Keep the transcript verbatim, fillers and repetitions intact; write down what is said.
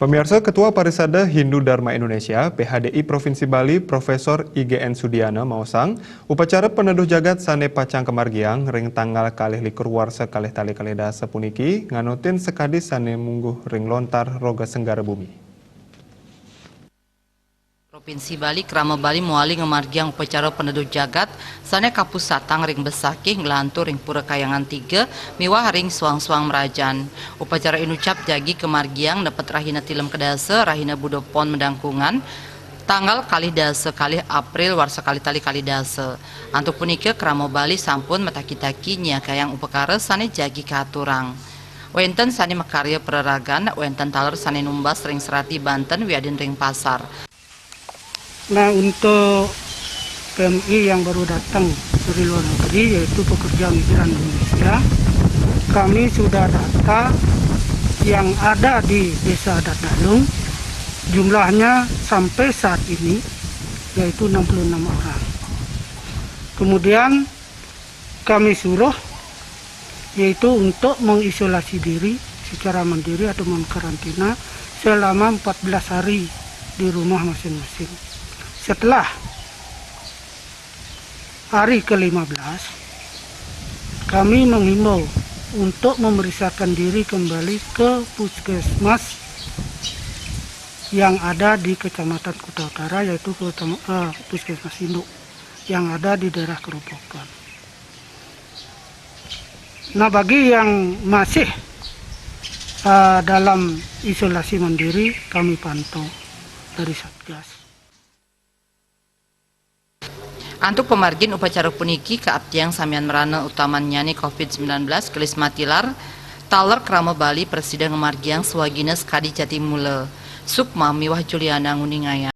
Pemirsa, Ketua Parisada Hindu Dharma Indonesia, P H D I Provinsi Bali, Profesor I G N Sudiana maosang, upacara peneduh jagat sane pacang kemargiang ring tanggal kalih likur warsa kalih tali kalih dasa puniki nganutin sakadi sane mungguh ring lontar roga senggara bumi. Provinsi Bali, Krama Bali mawali ngamargiang upacara peneduh jagat sane kapusatang ring besakih nglantur ring Pura Kayangan tiga miwah ring suang-suang mrajan. Upacara inucap jagi kamargiang nepet rahina Tilem Kedasa, rahina Buda Pon Medangkungan, tanggal kalih dasa kalih April warsa kalih tali kalih dasa. Antuk punika, Krama Bali sampun mataki-taki nyiagayang upakara sane jagi katurang. Wenten sane makarya praragan, wenten taler sane numbas ring serati banten wiadin ring pasar. Nah, untuk P M I yang baru datang dari luar negeri, yaitu pekerja migran Indonesia, kami sudah data yang ada di Desa Adat Dalung, jumlahnya sampai saat ini yaitu enam puluh enam orang. Kemudian kami suruh yaitu untuk mengisolasi diri secara mandiri atau mengkarantina selama empat belas hari di rumah masing-masing. Setelah hari ke lima belas, kami menghimbau untuk memeriksakan diri kembali ke puskesmas yang ada di Kecamatan Kuta Utara, yaitu ke, eh, puskesmas induk yang ada di daerah Kerobokan. Nah, bagi yang masih, eh, dalam isolasi mandiri, kami pantau dari Satgas. Antuk pamargin upacara puniki kaaptiang samian mrana utamannyane covid sembilan belas gelis matilar, taler Krama Bali prasida ngamargiang swagina sakadi jati mula. Sukma miwah Juliana nguningayang.